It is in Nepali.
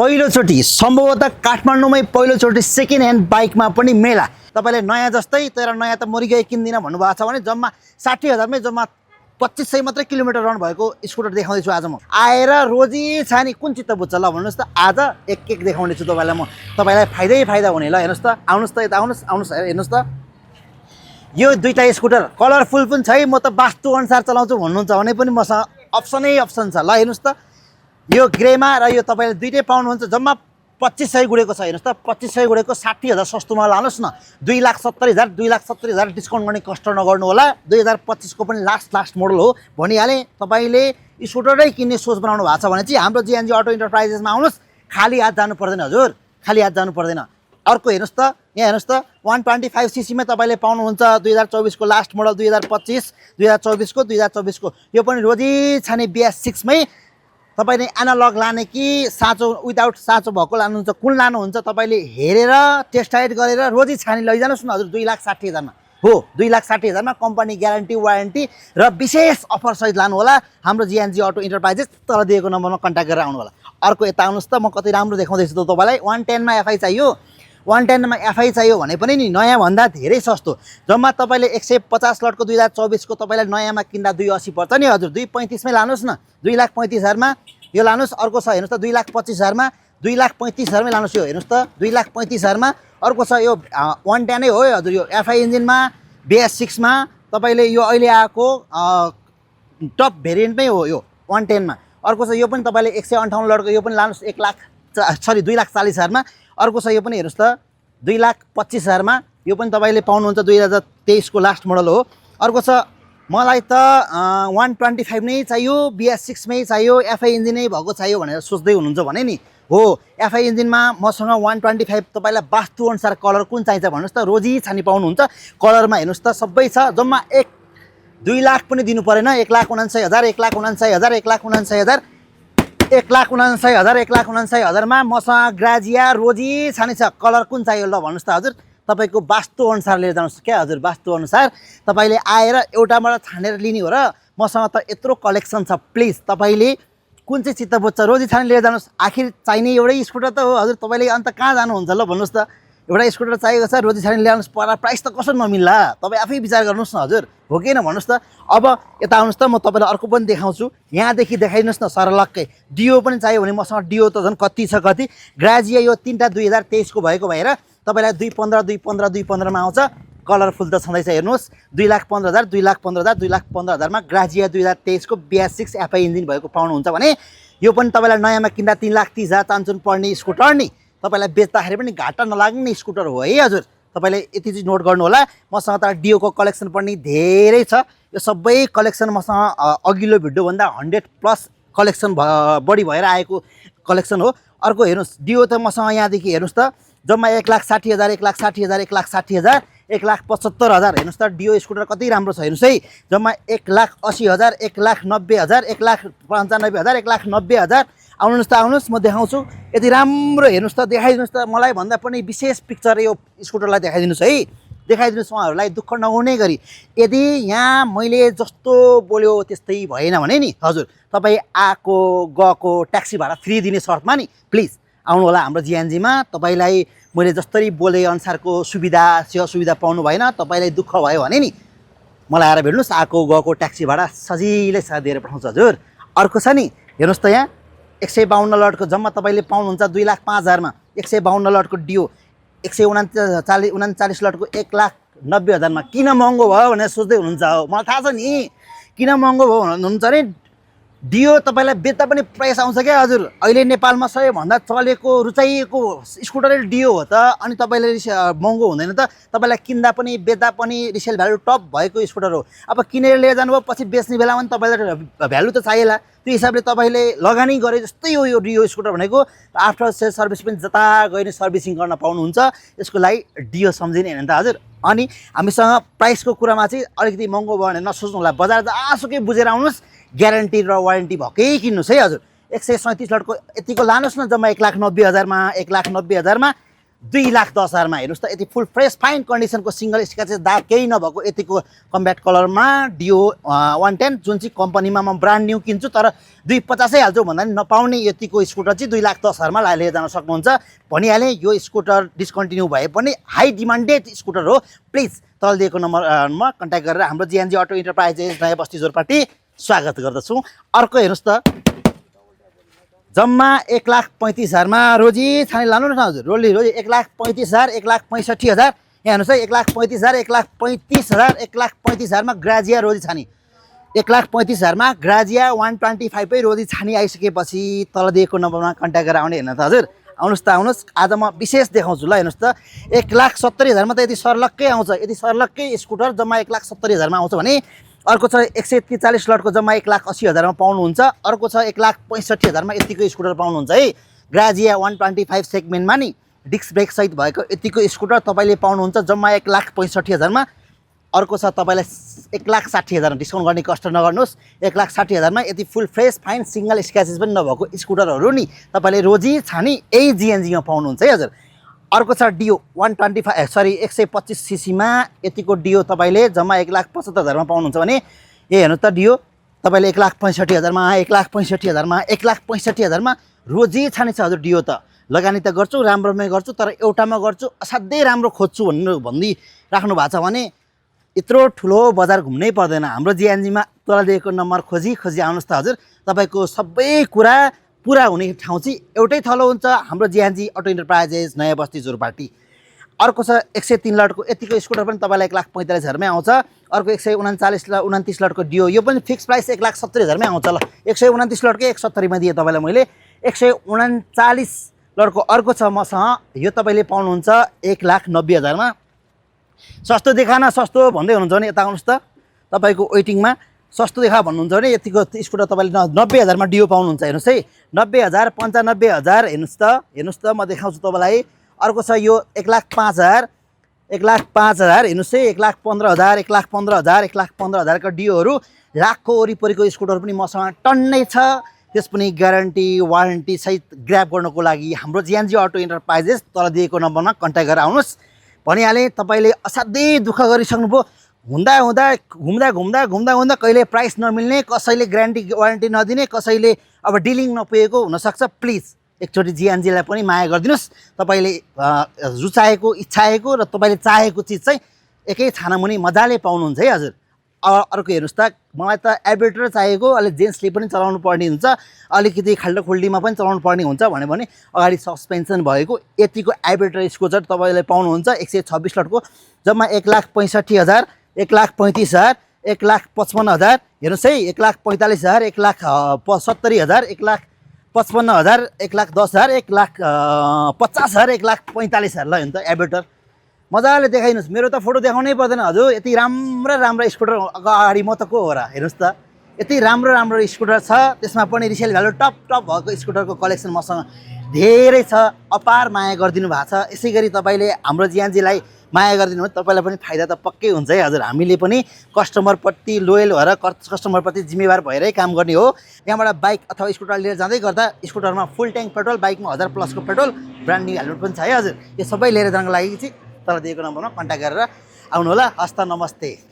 पहिलोचोटि सम्भवतः काठमाडौँमै पहिलोचोटि सेकेन्ड ह्यान्ड बाइकमा पनि मेला। तपाईँले नयाँ जस्तै तर नयाँ त मरिगए किन्दिनँ भन्नुभएको छ भने जम्मा 60,000मै जम्मा 2500 मात्रै किलोमिटर रन भएको स्कुटर देखाउँदैछु आज म। आएर रोजी छानी कुन चित्त बुझ्छ ल भन्नुहोस् त। आज एक देखाउनेछु तपाईँलाई म। तपाईँलाई फाइदा हुने ल। हेर्नुहोस् त, आउनुहोस् त यता आउनुहोस् हेर्नुहोस् त। यो दुईटा स्कुटर कलरफुल पनि छ है। म त वास्तु अनुसार चलाउँछु भन्नुहुन्छ भने पनि मसँग अप्सन छ ल। हेर्नुहोस् त, यो ग्रेमा र यो तपाईँले दुइटै पाउनुहुन्छ। जम्मा 2500 गुडेको छ। हेर्नुहोस् त, 2500 गुडेको 60,000 सस्तोमा लानुहोस् न। 2,70,000 2,70,000 डिस्काउन्ट गर्ने कष्ट नगर्नु होला। 2025 को पनि लास्ट मोडल हो भनिहालेँ। तपाईँले स्कुटरै किन्ने सोच बनाउनु भएको छ भने चाहिँ हाम्रो जिएनजी अटो इन्टरप्राइजेसमा आउनुहोस्। खाली हात जानु पर्दैन हजुर, खाली हात जानु पर्दैन। अर्को हेर्नुहोस् त, यहाँ हेर्नुहोस् त, 125cc मा तपाईँले पाउनुहुन्छ 2024 को लास्ट मोडल 2024 को यो पनि रोजी छाने BS6 मै। तपाईँले एनालग लाने कि साँचो विदाउट साँचो भएको लानुहुन्छ, कुन लानुहुन्छ तपाईँले हेरेर टेस्ट राइड गरेर रोजी छानी लैजानुहोस् न हजुर। 2,60,000 मा हो, 2,60,000 मा कम्पनी ग्यारेन्टी वारेन्टी र विशेष अफर सहित लानु होला। हाम्रो जिएनजी अटो इन्टरप्राइजेस तल दिएको नम्बरमा कन्ट्याक्ट गरेर आउनु होला। अर्को यता आउनुहोस् त, म कति राम्रो देखाउँदैछु त तपाईँलाई। 110 मा एफआई चाहियो, 110 मा एफआई चाहियो भने पनि नि नयाँ भन्दा धेरै सस्तो। जम्मा तपाईँले 150 लटको 2024 को तपाईँलाई नयाँमा किन्दा 280 पर्छ नि हजुर। 235 मै लानुहोस् न, 2,35,000 मा यो लानुहोस्। अर्को छ हेर्नुहोस् त, 2,25,000 मा, 2,35,000 मै लानुहोस्। यो हेर्नुहोस् त, 2,35,000 मा। अर्को छ यो 110 हो हजुर। यो एफआई इन्जिनमा BS6 मा तपाईँले यो अहिले आएको टप भेरिएन्टमै हो यो 110 मा। अर्को छ यो पनि तपाईँले 158 लटको, यो पनि लानुहोस् 2,40,000 मा। अर्को छ यो पनि हेर्नुहोस् त, 2,25,000 मा। यो पनि तपाईँले पाउनुहुन्छ 2023 को लास्ट मोडल हो। अर्को छ मलाई त 125 नै चाहियो, BS6 मै चाहियो, एफआई इन्जिनै भएको चाहियो भनेर सोच्दै हुनुहुन्छ भने नि हो, एफआई इन्जिनमा मसँग 125 तपाईँलाई वास्तु अनुसार कलर कुन चाहिन्छ भन्नुहोस् त। रोजी छानी पाउनुहुन्छ कलरमा। हेर्नुहोस् त, सबै छ। जम्मा 2 लाख पनि दिनु परेन। 1,79,000 1,79,000 1,79,000 1,79,000 मा मसँग ग्राजिया रोजी छानी छ। कलर कुन चाहियो ल भन्नुहोस् त हजुर। तपाईँको वास्तु अनुसार लिएर जानुहोस् क्या हजुर। वास्तु अनुसार तपाईँले आएर एउटाबाट छानेर लिने हो र मसँग त यत्रो कलेक्सन छ। प्लिज तपाईँले कुन चाहिँ चित्त बुझ्छ रोजी छानी लिएर जानुहोस्। आखिर चाहिने एउटै स्कुटर त हो हजुर। तपाईँले अन्त कहाँ जानुहुन्छ ल भन्नुहोस् त। एउटा स्कुटर चाहिएको छ, रोजी छानी ल्याउनुहोस्। प्राइस त कसरी नमिल्ला, तपाईँ आफै विचार गर्नुहोस् न हजुर। हो कि होइन भन्नुहोस् त। अब यता आउनुहोस् त, म तपाईँलाई अर्को पनि देखाउँछु। यहाँदेखि देखाइदिनुहोस् न सरलक्कै। डिओ पनि चाहियो भने मसँग डिओ त झन् कति छ कति। ग्राजिया यो 3टा 2023 को भएको भएर तपाईँलाई 2,15,2,15,2,15 मा आउँछ। कलरफुल त छँदैछ हेर्नुहोस्। 2,15,000 2,15,000 2,15,000 मा ग्राजिया 2023 को BS6 एफआई इन्जिन भएको पाउनुहुन्छ भने यो पनि तपाईँलाई नयाँमा किन्दा 3,30,000 चान्चुन पर्ने स्कुटर नि। तपाईँलाई बेच्दाखेरि पनि घाटा नलाग्ने स्कुटर हो है हजुर। तपाईँले यति चाहिँ नोट गर्नु होला। मसँग त डिओको कलेक्सन पनि धेरै छ। यो सबै कलेक्सन मसँग अघिल्लो भिडियोभन्दा 100+ कलेक्सन बढी भएर आएको कलेक्सन हो। अर्को हेर्नुहोस्, डिओ त मसँग यहाँदेखि हेर्नुहोस् त, जम्मा 1,60,000 1,60,000 1,60,000 1,75,000 हेर्नुहोस् त। डिओ स्कुटर कति राम्रो छ हेर्नुहोस् है। जम्मा 1,80,000 1,90,000 1,95,000 1,90,000। आउनुहोस् त आउनुहोस्, म देखाउँछु। यति राम्रो हेर्नुहोस् त, देखाइदिनुहोस् त। मलाई भन्दा पनि विशेष पिक्चर यो स्कुटरलाई देखाइदिनुहोस् है। देखाइदिनुहोस् उहाँहरूलाई दुःख नहुने गरी। यदि यहाँ मैले जस्तो बोल्यो त्यस्तै भएन भने नि हजुर, तपाईँ आएको गएको ट्याक्सी भाडा फ्री दिने शर्तमा नि प्लिज आउनु होला हाम्रो जिएनजीमा। तपाईँलाई मैले जसरी बोले अनुसारको सुविधा सुविधा पाउनु भएन, तपाईँलाई दुःख भयो भने नि मलाई आएर भेट्नुहोस्। आएको गएको ट्याक्सी भाडा सजिलै दिएर पठाउँछ हजुर। अर्को छ नि हेर्नुहोस् त, यहाँ 152 लटको जम्मा तपाईँले पाउनुहुन्छ 2,05,000 मा। 152 लटको डिओ 139 लटको 1,90,000 मा। किन महँगो भयो भनेर सोच्दै हुनुहुन्छ हो, मलाई थाहा छ नि किन महँगो भयो भन्नुहुन्छ अरे। डिओ तपाईँलाई बेच्दा पनि प्राइस आउँछ क्या हजुर। अहिले नेपालमा सबैभन्दा चलेको रुचाइएको स्कुटरै डिओ हो त। अनि तपाईँले महँगो हुँदैन त। तपाईँलाई किन्दा पनि बेच्दा पनि रिसेल भ्यालु टप भएको स्कुटर हो। अब किनेर लिएर जानुभयो, पछि बेच्ने बेलामा पनि तपाईँलाई भ्यालु त चाहिएला। त्यो हिसाबले तपाईँले लगानी गरे जस्तै हो यो डिओ स्कुटर भनेको। आफ्टर सेल सर्भिस पनि जता गएर सर्भिसिङ गर्न पाउनुहुन्छ। यसको लागि डिओ सम्झिने होइन त हजुर। अनि हामीसँग प्राइसको कुरामा चाहिँ अलिकति महँगो भयो भने नसोच्नु होला। बजार जहाँसुकै बुझेर आउनुहोस्। ग्यारेन्टी र वारेन्टी भएकै किन्नुहोस् है हजुर। 137 लटको यतिको लानुहोस् न। जम्मा 1,90,000 मा 1,90,000 मा 2,10,000 हेर्नुहोस् त, यति फुल फ्रेस फाइन कन्डिसनको सिङ्गल स्क्र्याचेस दाग केही नभएको यतिको कम्ब्याट कलरमा डियो 110 जुन चाहिँ कम्पनीमा म ब्रान्ड न्यू किन्छु तर 2,50 हाल्छु भन्दा नि नपाउने यतिको स्कुटर चाहिँ 2,10,000 लिएर जान सक्नुहुन्छ। भनिहालेँ यो स्कुटर डिस्कन्टिन्यू भए पनि हाई डिमान्डेड स्कुटर हो। प्लिज तल दिएको नम्बरमा कन्ट्याक्ट गरेर हाम्रो जिएनजी अटो इन्टरप्राइजेस नयाँ बस्ती जोरपाटी स्वागत गर्दछु। अर्को हेर्नुहोस् त, जम्मा 1,35,000 रोजी छानी लानु न हजुर, रोजी 1,35,000 1,65,000 यहाँ हेर्नुहोस् है, 1,35,000 1,35,000 1,35,000 ग्राजिया रोजी छानी, 1,35,000 ग्राजिया 125 रोजी छानी आइसकेपछि तल दिएको नम्बरमा कन्ट्याक्ट गरेर आउने हेर्न त हजुर। आउनुहोस् त आउनुहोस्, आज म विशेष देखाउँछु ल। हेर्नुहोस् त 1,70,000 त यति सर्लक्कै आउँछ, यति सर्लक्कै स्कुटर जम्मा 1,70,000 आउँछ भने अर्को छ 143 लटको जम्मा 1,80,000 पाउनुहुन्छ। अर्को छ 1,65,000 यतिको स्कुटर पाउनुहुन्छ है। ग्राजिया 125 सेगमेन्टमा नि डिस्क ब्रेक सहित भएको यतिको स्कुटर तपाईँले पाउनुहुन्छ जम्मा 1,65,000 अर्को छ तपाईँलाई 1,60,000 डिस्काउन्ट गर्ने कष्ट नगर्नुहोस्। 1,60,000 यति फुल फ्रेस फाइन सिङ्गल स्क्र्याचेस पनि नभएको स्कुटरहरू नि तपाईँले रोजी छानी यही जिएनजीमा पाउनुहुन्छ है हजुर। अर्को छ डियो 125 सीसीमा यतिको डियो तपाईँले जम्मा 1,75,000 पाउनुहुन्छ भने ए हेर्नु त डियो तपाईँले 1,65,000 1,65,000 रोजी छानी छ हजुर। डियो त लगानी त गर्छु राम्रोमै गर्छु तर एउटामा गर्छु असाध्यै राम्रो खोज्छु भनिराख्नु भएको छ भने यत्रो ठुलो बजार घुम्नै पर्दैन, हाम्रो जिएनजीमा तल दिएको नम्बर खोजी आउनुहोस् त हजुर। तपाईँको सबै कुरा पुरा हुने ठाउँ चाहिँ एउटै थलो हुन्छ, हाम्रो जिएनजी अटो इन्टरप्राइजेस नयाँ बस्ती जोरपाटी। अर्को छ 103 लटको यतिको स्कुटर पनि तपाईँलाई 1,45,000 आउँछ। अर्को 129 लटको डियो यो पनि फिक्स प्राइस 1,70,000 आउँछ ल। 129 लटकै 170 दिएँ तपाईँलाई मैले। 139 लटको अर्को छ मसँग, यो तपाईँले पाउनुहुन्छ 1,90,000 सस्तो देखान सस्तो भन्दै हुनुहुन्छ भने यता आउनुहोस् त, तपाईँको वेटिङमा सस्तो देखा भन्नुहुन्छ भने यतिको स्कुटर तपाईँले 90,000 डियो पाउनुहुन्छ। हेर्नुहोस् है 90,000 95,000 हेर्नुहोस् त म देखाउँछु तपाईँलाई। अर्को छ यो 1,05,000 हेर्नुहोस् है 1,15,000 1,15,000 का डियोहरू लाखको वरिपरिको स्कुटर पनि मसँग टन्नै छ। त्यस पनि ग्यारेन्टी वारेन्टी सहित ग्र्याब गर्नको लागि हाम्रो जिएनजी अटो इन्टरप्राइजेस तल दिएको नम्बरमा कन्ट्याक्ट गरेर आउनुहोस्। भनिहालेँ तपाईँले असाध्यै दुःख गरिसक्नुभयो, घुम्दा कहिले प्राइस नमिल्ने, कसैले ग्यारेन्टी वारेन्टी नदिने, कसैले अब डिलिङ नपुगेको हुनसक्छ। प्लिज एकचोटि जिएनजीलाई पनि माया गरिदिनुहोस्। तपाईँले रुचाएको इच्छाएको र तपाईँले चाहेको चिज चाहिँ एकै छानामुनि मजाले पाउनुहुन्छ है हजुर। अर्को हेर्नुहोस् त, मलाई त एभिएटर चाहिएको, अहिले जेन्ट्सले पनि चलाउनु पर्ने हुन्छ, अलिकति खाल्डो खुल्डीमा पनि चलाउनु पर्ने हुन्छ भने अगाडि सस्पेन्सन भएको यतिको एभिएटर स्कुटर तपाईँले पाउनुहुन्छ 126 लटको जम्मा 1,65,000 1,35,000 1,55,000 हेर्नुहोस् है 1,45,000 1,70,000 1,55,000 1,10,000 1,50,000 1,45,000 ल। हेर्नु त एभिएटर मजाले देखाइदिनुहोस्, मेरो त फोटो देखाउनै पर्दैन हजुर। यति राम्रो स्कुटर अगाडि म त को हो र, हेर्नुहोस् त यति राम्रो स्कुटर छ, त्यसमा पनि रिसेल भ्यालु टप भएको स्कुटरको कलेक्सन मसँग धेरै छ। अपार माया गरिदिनु भएको छ। यसै गरी तपाईँले हाम्रो जिएनजीलाई माया गरिदिनु भने तपाईँलाई पनि फाइदा त पक्कै हुन्छ है हजुर। हामीले पनि कस्टमरप्रति लोयल भएर कस्टमरप्रति जिम्मेवार भएरै काम गर्ने हो। यहाँबाट बाइक अथवा स्कुटर लिएर जाँदै गर्दा स्कुटरमा फुल ट्याङ्क पेट्रोल, बाइकमा 1000+ को पेट्रोल, ब्रान्ड न्यू हेलमेट पनि छ है हजुर। यो सबै लिएर जानको लागि चाहिँ तल दिएको नम्बरमा कन्ट्याक्ट गरेर आउनु होला। हस्त नमस्ते।